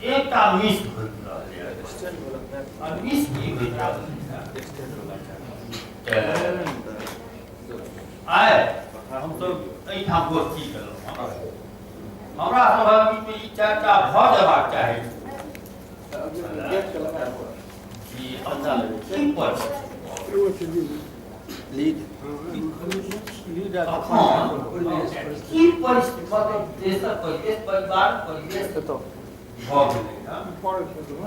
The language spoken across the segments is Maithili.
एकटा मिस होइत रहलै आ मिस की होइत रहलै आइ हमसभ एहिठाम गोष्ठी केलहुँ हँ। हमरा सभक बीचमे ई चर्चा भऽ जेबाक चाही कि की परिस्थिति अखन की परिस्थिति मतलब देशक परिवेश परिवार परिवेश भऽ गेलै हँ।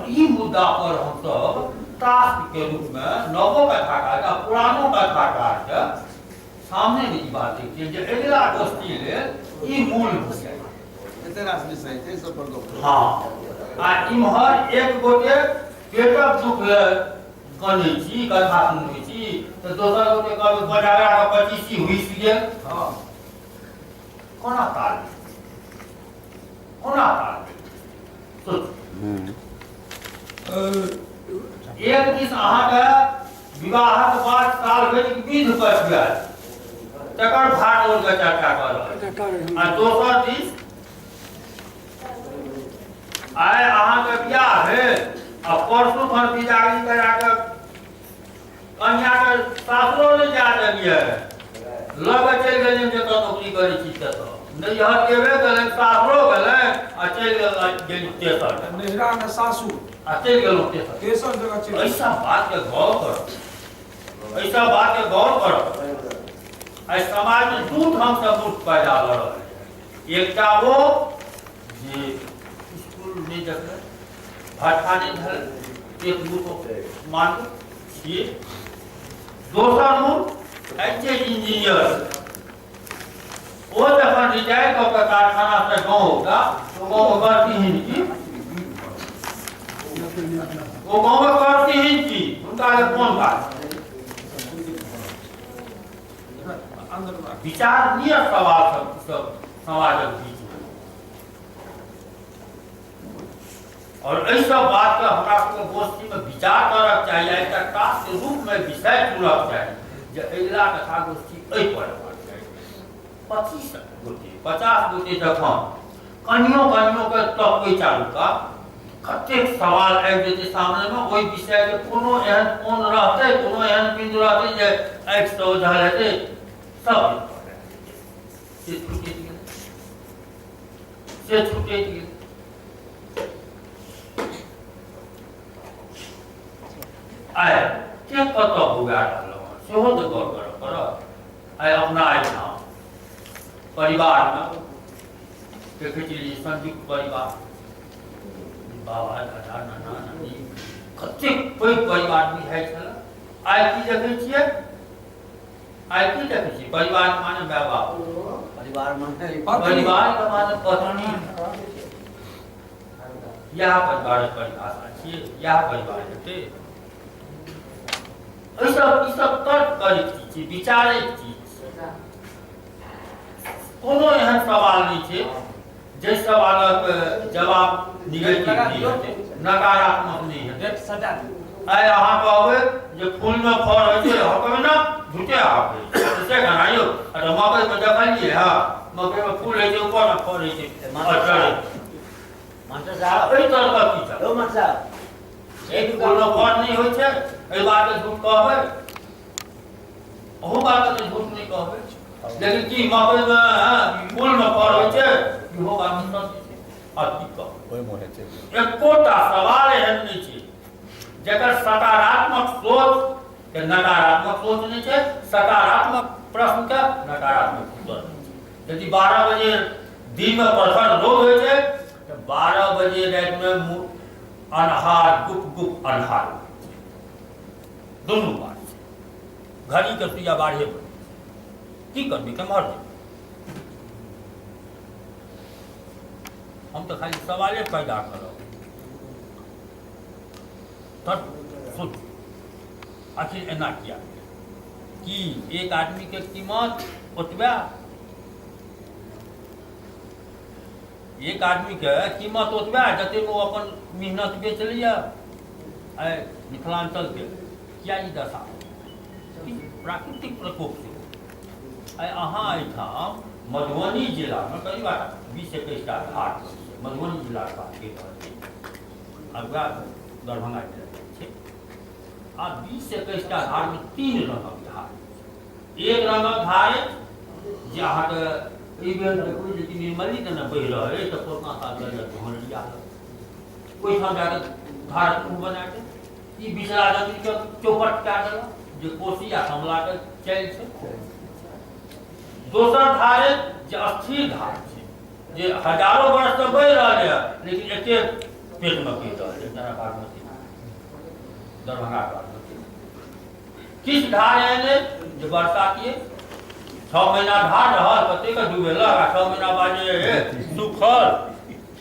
ई मुद्दा पर हमसभ टास्क के रूप में नवो कथाकार आ पुरानो कथाकार के सामने ई बात देखिए जे अगिला गोष्ठी लेल ई मूल विषय। एते रास विषय छै सब पर गप। हँ, आ इम्हर एक गोटे पेटक दुख ले कनै छी, कथा सुनबै छी, तऽ दोसर गोटे कहबै कोजागरा के पचीसी हुइस गेल। कोना ताल, कोना ताल सोच। एक दिस अहाँके विवाहक बाद साल भरि विध पछुआयल तकर भार के चर्चा कऽ रहल, आ दोसर दिस आइ अहाँके बियाह भेल आ परसू खन बिदागरी करा कऽ कन्याके सासुरो नहि जा देलियै, लऽ कऽ चलि गेलियै जतऽ नौकरी करै छी ततऽ। नैहर गेबे गेलै, सासुरो गेलै आ चलि गेल तेसर। नैहरा ने सासुर आ चलि गेलहुँ तेसर, तेसर जगह चलि। ऐसा बात के गौर करब, ऐसा बात के गौर करब। एहि समाज में दू ठाम से मूर्ख पैदा भऽ रहल है। एकटा ओ जे स्कूल नहि देखले, भाषा नहि भेल, एक मूर्ख मानू छियै। दोसर मूर्ख ऐसे इंजीनियर, ओ जखन रिटायर कऽ के कारखाना से गाँव औता तऽ गाँवमे करतीहीन की, ओ गाँवमे करतीहीन की, हुनका लेल कोन काज? विचारणीय सवाल सब सब समाजक बीच में। और एहि सब बात के हमरा सबके गोष्ठी में विचार करक चाही, एकटा टास्क के रूप में विषय चुनक चाही जे अगिला कथा गोष्ठी एहि पर हेबाक चाही। 25 गोटे 50 गोटे जखन कनियो कनियो के तकबै चारू कात, कतेक सवाल आबि जेतै सामने में। ओहि विषय के कोनो एहन कोन रहतै, कोनो एहन बिन्दु रहतै जे आँखि से ओझल हेतै, सब से छुटि गेल, से छुटि गेल। आइ के कतऽ बौआ रहलहुँ हँ सेहो तऽ गौर करऽ पड़त। आइ अपना एहिठाम परिवारमे देखै छियै जे संयुक्त परिवार, बाबा दादा नाना नानी कतेक पैघ परिवार बुझाइ छल। आइ की देखै छियै? आइ की देखै छियै? परिवार माने माय बाप, परिवार माने परिवार के माने पत्नी। इएह परिवारक परिभाषा छियै, इएह परिवार हेतै। एहि सब ई सब तर्क करैत चीज छै, विचारैत चीज छै। कोनो एहन सवाल नहि छै जाहि सवालक जवाब निगेटिव नहि हेतै, नकारात्मक नहि हेतै। आइ अहाँ कहबै जे फूलमे फड़ होइ छै, अहाँ कहबै ना झूठे अहाँ कहै छियै। से केना यौ? अच्छा मकइमे देखलियै हँ, मकइमे फूल होइ छै, ऊपरमे फड़ होइ छै। मास्टर साहब, एहि तरहक की छै? यौ मास्टर साहब, एक कोनो फड़ नहि होइ छै, एहि बातके झूठ कहबै, अहू बातके झूठ नहि कहबै, लेकिन की मकइमे फूलमे फड़ होइ छै, इहो बात सत्य छै। आ की कहबै, एकोटा सवाल एहन नहि छै जकर सकारात्मक सोच के नकारात्मक सोच नहि छै, सकारात्मक प्रश्न के नकारात्मक उत्तर नहि छै। यदि 12 बजे दिनमे प्रखर रौद होइ छै तऽ 12 बजे रातिमे अन्हार, गुप गुप अन्हार होइ छै। दुनू बात छै। घड़ीके सुइया बारहे बजे छै। की करबै, केम्हर जेबै? हम तऽ खाली सवाले पैदा करब। तब सोच, आखिर एना किया? की एक आदमीके कीमत ओतबे, एक आदमीके कीमत ओतबे जतेक ओ अपन मेहनत बेच लैए? आइ मिथिलाञ्चलके किया ई दशा? प्राकृतिक प्रकोप सेहो। आइ अहाँ एहिठाम मधुबनी जिलामे करीब 20-21 टा घाट छै। मधुबनी जिलाके बात कहि रहल छी, आब वएह दरभंगा जिला छै। आ 20-21 टा धारमे तीन रङ्गक धार। एक रङ्गक धार अछि जे अहाँके एहि बेर देखबै जे कि निर्मली देने बहि रहल अछि, तऽ पुरना साल लऽ जायत घोरलिया लग, ओहिठाम जाकऽ धारक मुँह बना कऽ ई बिचला नदीके चौपट कए देलक, जे कोसी आ कमलाके चलि छै। दोसर धार अछि जे अस्थिर धार छै, जे हजारो वर्ष तऽ बहि रहल यऽ, लेकिन एके पेटमे बहि रहल यऽ, जेना बागमती, दरभंगा बागमती। किछु धार एहन अछि जे बरसाती अछि, 6 महीना धार रहल, कतेक डुबेलक, आ 6 महीना बाद जे सुखल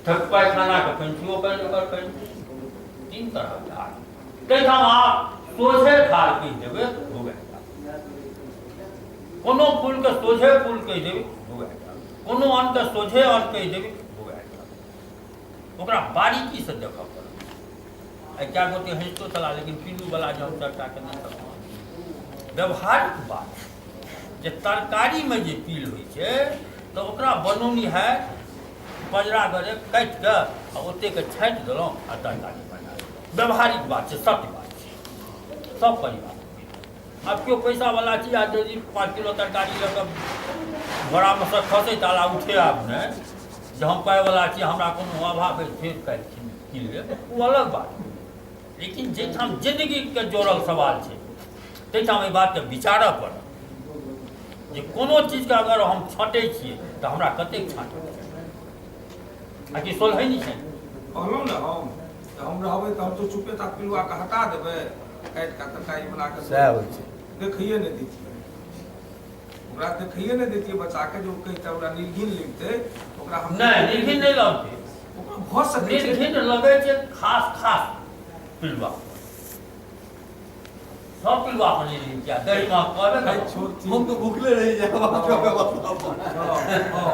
तऽ पैखानाके पानि ओकर ओकर पानि। तीन तरहक धार। ताहिठाम अहाँ सोझे धार कहि देबै, डुबा जायत। कोनो फूलके सोझे फूल कहि देबै, डुबा जायत। कोनो अन्नके सोझे अन्न कहि देबै, डुबा जायत। ओकरा बारीकीसँ देखऽ पड़त। आइ कए गोटे हँसितो छलाह, लेकिन पिल्लूवला जे हम चर्चा केने छलहुँ, व्यवहारिक बात जे तरकारीमे जे पील होइ छै, तऽ ओकरा बनौनी हैत पजरा गरे काटि कऽ आ ओतेक छाँटि देलहुँ आ तरकारी बना देलहुँ। व्यवहारिक बात छै, सत्य बात छै। सब परिवार आब केओ पैसावला छी आ यदि 5 किलो तरकारी लऽ कऽ बोरामे सँ खसै ताला उठे, आब नहि जे हम पाइवला छी, हमरा कोनो अभाव अछि, फेर काल्हि कीन लेब, ओ अलग बात। लेकिन जाहिठाम जिन्दगीके जोड़ल सवाल छै, ताहिठाम एहि बातके विचारऽ पड़त जे कोनो चीजके अगर हम छाँटै छियै तऽ हमरा कतेक छाँटै आ कि सोलहै नहि छै। कहलहुँ ने हम तऽ हम रहबै तऽ हम तऽ चुपे चाप पिलुआके हटा देबै, काटि कऽ तरकारी बना कऽ। सएह होइ छै। देखैए नहि दैतियै ओकरा, देखैए नहि दैतियै बच्चाके। जे ओ कहितै, ओकरा निर्घिन लगितै ओकरा हम। नहि, निर्घिन नहि लगतै। ओकरा भऽ सकै छै। निर्घिन लगै छै खास खास पिलुआ, सब पिलुआ पर निर्घिन किया? दही महक कहबे खाइ करब। छोट चीज। हम तऽ भुखले रहि जायब अहाँके व्यवस्था पर। हँ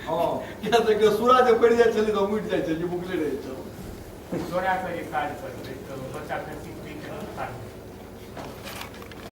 हँ किया तऽ केओ सूरा जे पड़ि जाइ छलै तऽ हम उठि जाइ छलियै, भुखले रहै छलहुँ। जोड़ा कऽ जे काज करबै तऽ बच्चा फेर सिखतै केना काज?